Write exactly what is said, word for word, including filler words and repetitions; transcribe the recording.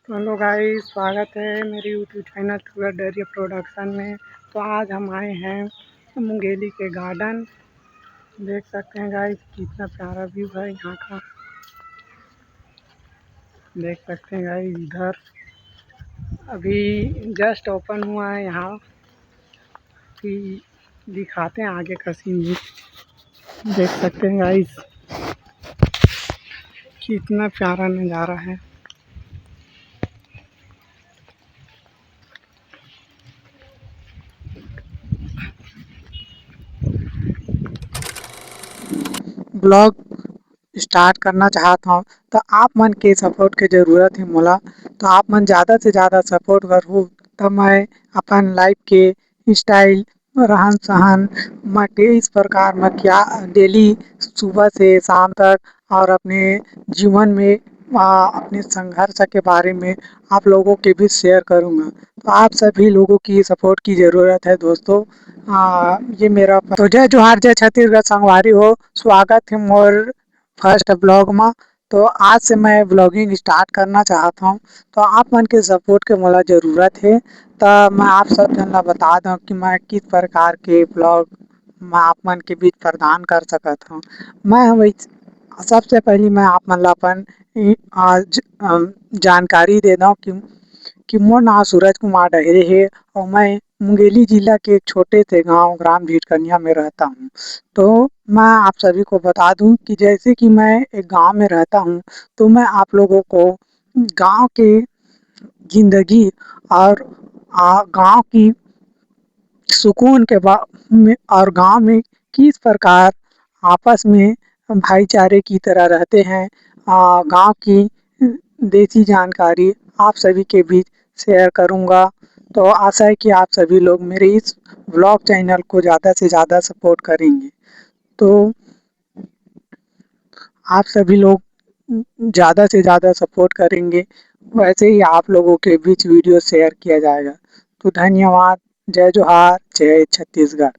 तो हेलो गाइस, स्वागत है मेरे YouTube चैनल टूर डरिया प्रोडक्शन में। तो आज हम आए हैं मुंगेली के गार्डन। देख सकते हैं गाइस, कितना प्यारा व्यू है यहाँ का। देख सकते हैं गाइस, इधर अभी जस्ट ओपन हुआ है यहाँ, कि दिखाते हैं आगे का सीन भी। देख सकते हैं गाइस, कितना प्यारा नज़ारा है। ब्लॉग स्टार्ट करना चाहत हव, तो आप मन के सपोर्ट के जरूरत हे मोला। तो आप मन ज़्यादा से ज़्यादा सपोर्ट करहू, तो मैं अपन लाइफ के स्टाइल, रहन सहन म के इस प्रकार म क्या डेली सुबह से शाम तक और अपने जीवन में, आ, अपने संघर्ष के बारे में आप लोगों के बीच शेयर करूँगा। तो आप सभी लोगों की सपोर्ट की ज़रूरत है दोस्तों। आ, ये मेरा तो जय जोहार, जय छत्तीसगढ़ संगवारी हो, स्वागत है मोर फर्स्ट ब्लॉग में। तो आज से मैं ब्लॉगिंग स्टार्ट करना चाहत हूँ, तो आप मन के सपोर्ट के मोला ज़रूरत है। तो मैं आप सब जन ला बता दूँ कि मैं किस प्रकार के ब्लॉग मैं आप मन के बीच प्रदान कर सकत हूँ। मैं वही सबसे पहले मैं आप मन ला अपन ई, आ, ज-, अम, जानकारी दे दूँ कि, कि मोर नाम सूरज कुमार डहरे हे और मैं मुंगेली जिला के एक छोटे से गांव ग्राम भीटकनिया में रहता हूँ। तो मैं आप सभी को बता दूं कि जैसे कि मैं एक गांव में रहता हूँ, तो मैं आप लोगों को गांव के जिंदगी और, आ, गांव की सुकून के बा-, में और गांव में किस प्रकार आपस में भाईचारे की तरह रहते हैं, आ, गांव की देसी जानकारी आप सभी के बीच शेयर करूंगा। तो आशा है कि आप सभी लोग मेरे इस व्लॉग चैनल को ज़्यादा से ज़्यादा सपोर्ट करेंगे। तो आप सभी लोग ज़्यादा से ज़्यादा सपोर्ट करेंगे, वैसे ही आप लोगों के बीच वीडियो शेयर किया जाएगा। तो धन्यवाद, जय जोहार, जय छत्तीसगढ़।